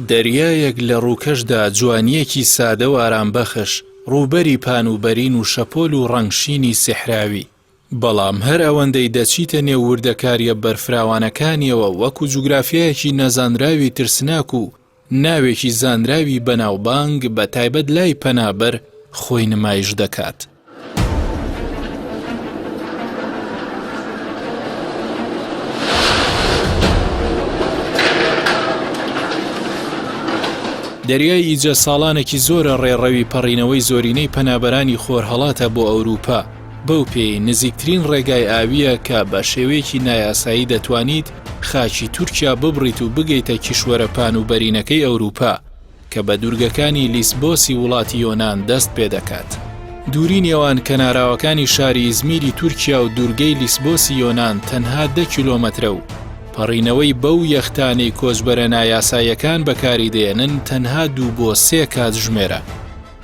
دەریایەک لە ڕووکەشدا جوانییەکی سادە و ئارامبەخش، ڕووبەری پان و بەرین و شەپۆل و ڕەنگ شینی سیحراوی. بەڵام هەر ئەوەندەی دەچیتە نێو وردەکارییە بەرفراوانەکانییەوە وەکو جوگرافیایەکی نەزانراوی ترسناک و ناوێکی زانراوی بەناوبانگ بە تایبەت لای پەنابەر خۆی نمایش دەکات. دەریای ئیجە ساڵانێکی زۆرە ڕێڕەوی پەڕینەوەی زۆرینەی پەنابەرانی خۆرهەڵاتە بۆ ئەوروپا، بەو پێیەی نزیکترین ڕێگای ئاوییە کە بە شێوەیەکی نایاسایی دەتوانیت خاکی تورکیا ببڕیت و بگەیتە کیشوەرە پان و بەرینەکەی ئەوروپا کە بە دوورگەکانی لیسبۆسی وڵاتی یۆنان دەست پێدەکات. دووری نێوان کەناراوەکانی شاری ئیزمیری تورکیا و دوورگەی لیسبۆسی یۆنان تەنها دە کیلۆمەترە و پەڕینەوەی بەو یەختانەی کۆچبەرە نایاساییەکان بەکاری دەیەنن تەنها دوو بۆ سێ کاتژمێرە.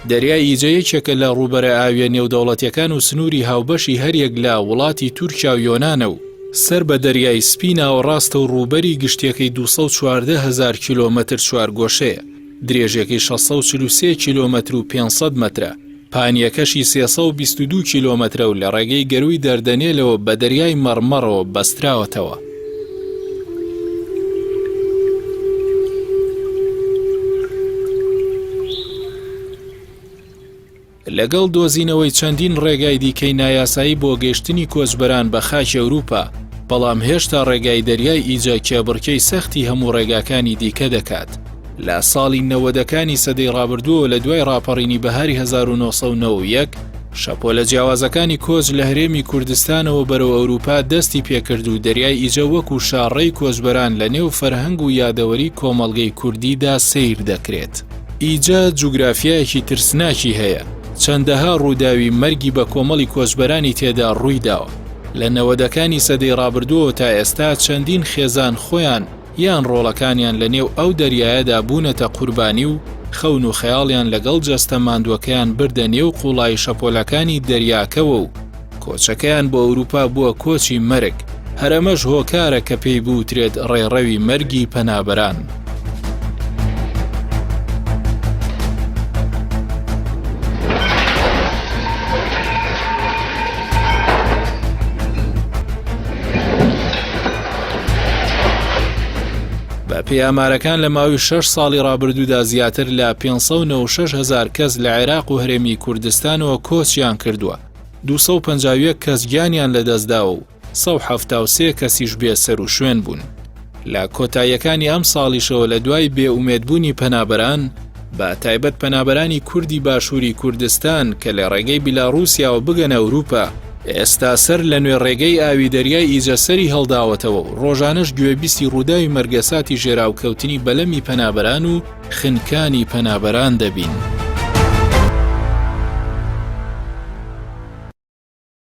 دەریای ئیجە یەکێکە لە ڕووبەرە ئاوییە نێودەوڵەتییەکان و سنووری هاوبەشی هەریەک لە وڵاتی تورکیا و یۆنانە و سەر بە دەریای سپی ناوەڕاستە و ڕووبەری گشتییەکەی 214 هەزار کیلۆمەتر چوارگۆشەیە، درێژیەکەی 643 کیلۆمەتر و 500 مەترە، پانییەکەشی 322 کیلۆمەترە و لە ڕێگەی گەرووی دەردەنێلەوە بە دەریای مەڕمەڕەوە بەستراوەتەوە. لەگەڵ دۆزینەوەی چەندین ڕێگای دیکەی نایاسایی بۆ گەشتنی کۆچبەران بە خاکی ئەوروپا، بەڵام هێشتا ڕێگای دەریای ئیجە کێبڕکێی سەختی هەموو ڕێگاکانی دیکە دەکات. لە ساڵی نەوەدەکانی سەدەی ڕابردووەوە لە دوای ڕاپەڕینی بەهاری 1991، شەپۆلە جیاوازەکانی کۆچ لە هەرێمی کوردستانەوە بەرەو ئەوروپا دەستی پێکرد و دەریای ئیجە وەکو شاڕێی کۆچبەران لە نێو فەرهەنگ و یادەوەری کۆمەڵگەی کوردیدا سەیر دەکرێت. ئیجە جوگرافیایەکی ترسناکی هەیە، چەندەها ڕووداوی مەرگی بە کۆمەڵی کۆچبەرانی تێدا ڕوویداوە. لە نەوەدەکانی سەدەی ڕابردووەوە تا ئێستا چەندین خێزان خۆیان یان ڕۆڵەکانیان لە نێو ئەو دەریایەدا بوونەتە قوربانی و خەون و خەیاڵیان لەگەڵ جەستە ماندووەکەیان بردە نێو قوڵایی شەپۆلەکانی دەریاکەوە و کۆچەکەیان بۆ ئەوروپا بووە کۆچی مەرگ، هەر ئەمەش هۆکارە کە پێی بوترێت ڕێڕەوی مەرگی پەنابەران. بەپێی ئامارەکان لە ماوەی شەش ساڵی ڕابردوودا زیاتر لە 596 هەزار کەس لە عێراق و هەرێمی کوردستانەوە کۆچیان کردووە، 251 کەس گیانیان لەدەستداوە و 173 کەسیش بێ سەروشوێن بوون. لە کۆتاییەکانی ئەم ساڵیشەوە لە دوای بێ ئومێدبوونی پەنابەران، بە تایبەت پەنابەرانی کوردی باشووری کوردستان کە لە ڕێگەی بیلاڕووسیاوە بگەنە ئەوروپا، ئێستا سەر لە نوێ ڕێگەی ئاوی دەریای ئیجە سەری هەڵداوەتەوە و ڕۆژانەش گوێبیستی ڕووداوی مەرگەساتی ژێراوکەوتنی بەلەمی پەنابەران و خنکانی پەنابەران دەبین.